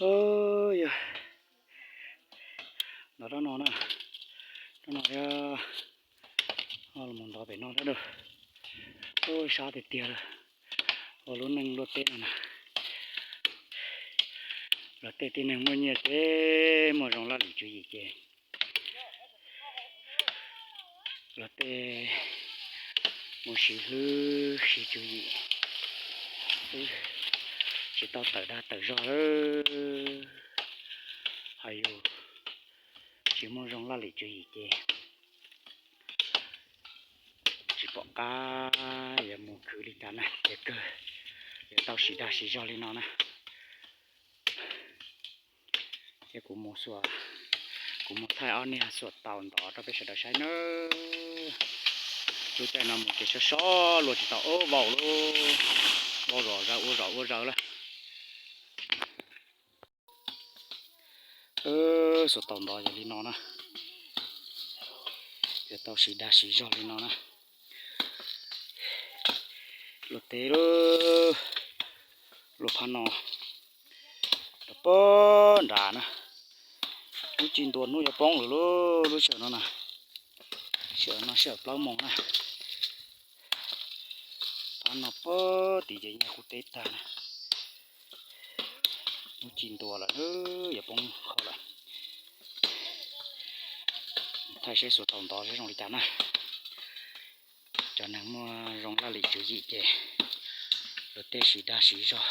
Yog, ntov rab no na, rab no thiab, los mus ntov pem no thiab. Ub, sab tiag tiag lawm. Ua lub neej luaj teb no na, luag tej tib neeg muaj nyiaj ces muaj zoo laj lim tswv yim ces luag tej mus siv hlwb siv tswv yim, tsis tau tawm dag tawm zog lawm. Hos yus tsis muaj zoo laj lim tswv yim ces tsis pom qab yuav mus khwv li cas na, ces kawg yuav tau siv dag siv zog li no na. Ces kuv mus xuas, kuv mus thaij ob niag xuas tau ntov rau peb sawv daws saib nawb. Lub caij no mus ces sov sov luag tsis tau, ub, vau lawm, vau zom zaws ua zom ua zaws lawm. Xuas tau ntov yog li no na, yuav tau siv dag siv zog li no na. Luag teb lawm, luag phab no rau pem nrad na. Hnub ci ntua hnub yuav poob lawm lauj, lub sij hawm no na, sij hawm no sij hawm plaub moos na. Phab no pem tim ces nyuag qub teb tag na. Hnub ci ntua lawm, yuav poob qho lawm. Thaij seb xuas tau ntov seb zoo li cas na. Cov neeg muaj zoo laj lim tswv yim ces luag tej siv dag siv zog.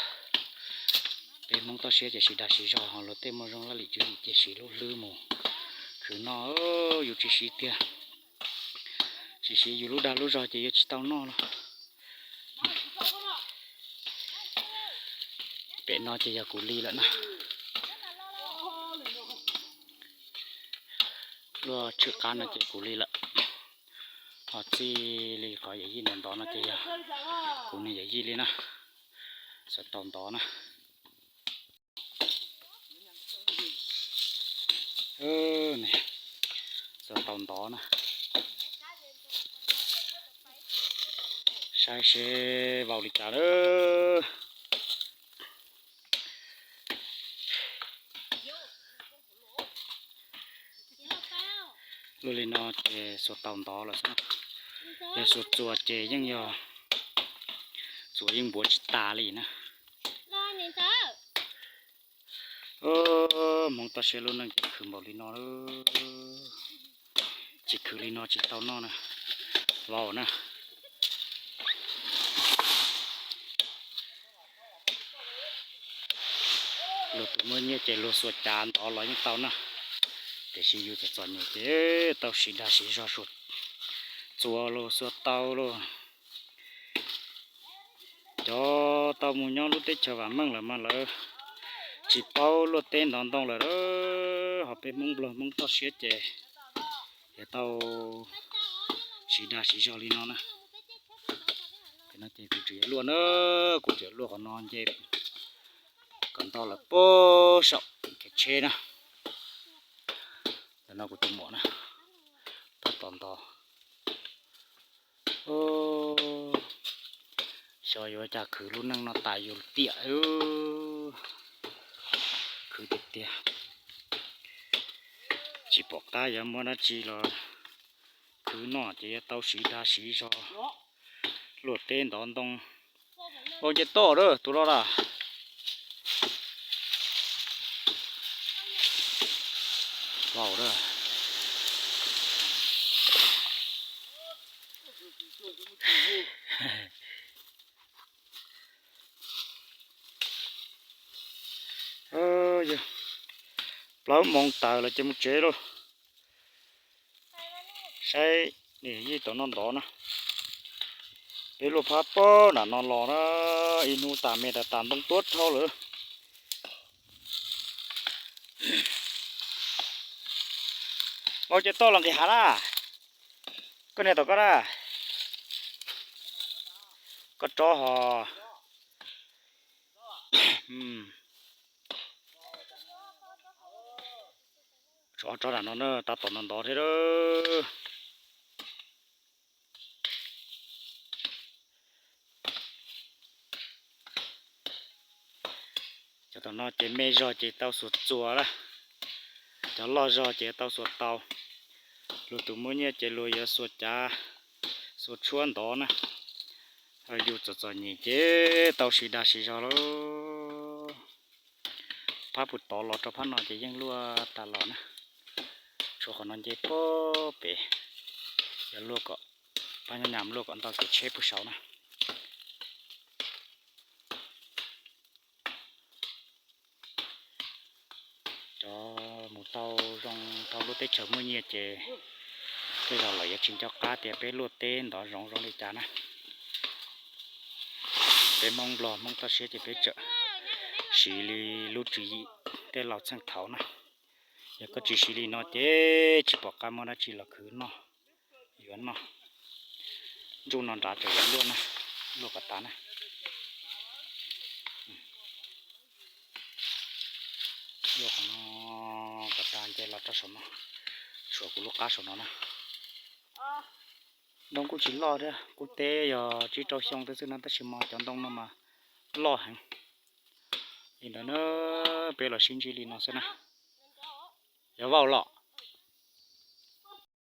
Peb Hmoob toj siab ces siv dag siv zog, ho luag tej muaj zoo laj lim tswv yim ces siv lub hlwb mus khwv noj, yus tsis siv tiag. Tsis siv yus lub dag lub zog ces yuav tsis tau noj los. Pem no ces yog kuv li lawm na. Luaj tshwj qab no ces kuv li lawm. Ho txij li qhov yawm yij ntawd ntov no ces yog kuv niag yawm yij li na. Xuas tau ntov na. Xuas tau ntov na. Saib seb vau li cas lawm. Luaj li no ces xuas tau ntov lawm xwb. Yog xuas txuas ces yeej yog txuas yeej npuav tsis tas li na. Hmoob toj siab lub neej ces khwv npaum li no lawm. Tsis khwv li no tsis tau noj na. Vau na. Luag tus muaj nyiaj ces luag xuas cav ntov los yeej tau na. Tiam sis yus txom txom nyem ces tau siv dag siv zog xuas txuas los xuas tau los. Cov tau mus nyob lub teb chaws vam meej lawm mas lawv tsis paub luaj teb ntov ntoo lawm. Ho peb Hmoob Nplog Hmoob toj siab ces yuav tau siv dag siv zog li no na. Ces no ces kuv tseem yuav luaj na, kuv tseem yuav luaj qhov no nce kom ntau lawm puag saum kev tsheb na. Ntawm no kuv tus muam na, tab tom ntov. Xyov yuav cas khwv lub neej no tas yus tiam. Khwv tiag tiag, tsis pom qab yuav muab dab tsi los khwv noj ces yuav tau siv dag siv zog luaj teb ntov ntoo. Vau nce toj lawm tus loj lawm. Vau lawm. Yog plaub moos tawm lawm ces mus tsev lauj. Saib niam yij tom no ntov na. Peb luaj phab pem nram no los na, ib hnub tas me tas tas ntoo tuab dhau lawm. Vau ces toj los nqis hav na. Koj niam tom koj na. Koj tsob ho. Tsob tsob nram no na, tab tom ntov ntov thiab lawm. Cov Tom no ces me zog ces tau xuas txuas lawm, cov loj zog ces tau xuas tau. Luag tus muaj nyiaj ces luag yuav xuas cav, xuas tshuab ntov na. Yus txom txom nyem ces tau siv dag siv zog lauj. Phab puag tod los rau phab no ces yeej luaj tas los na. Tshuav qhov no nce puag pem, yog luaj kom, phab nyob nyam luaj kom ntau kev tsheb puag saud na. Cov mus tau zoo tau lub teb chaws muaj nyiaj ces tej zaum lawv yuav tsis nco qab tias peb luaj teb ntov zoov zoo li cas na. Peb Hmoob Nplog Hmoob toj siab ces peb tseem siv li lub tswv yim tej laus txheej thaud na. Yog koj tsis siv li no ces tsis pom qab muaj dab tsi los khwv noj, yuav noj. Ntsuj no nrad tseem yuav luaj na, luaj kom tas na. Luaj qhov no kom tas nce los rau saum no, tshuav kuv lub qab saum no na. Ntoo kuj tsis loj thiab, kuj teb yog tsib rau xyoo twb xwb no tab sis mas cov ntoo no mas loj heev. Li ntawd na, peb los sib ntsib li no xwb na. Yog Vaub los?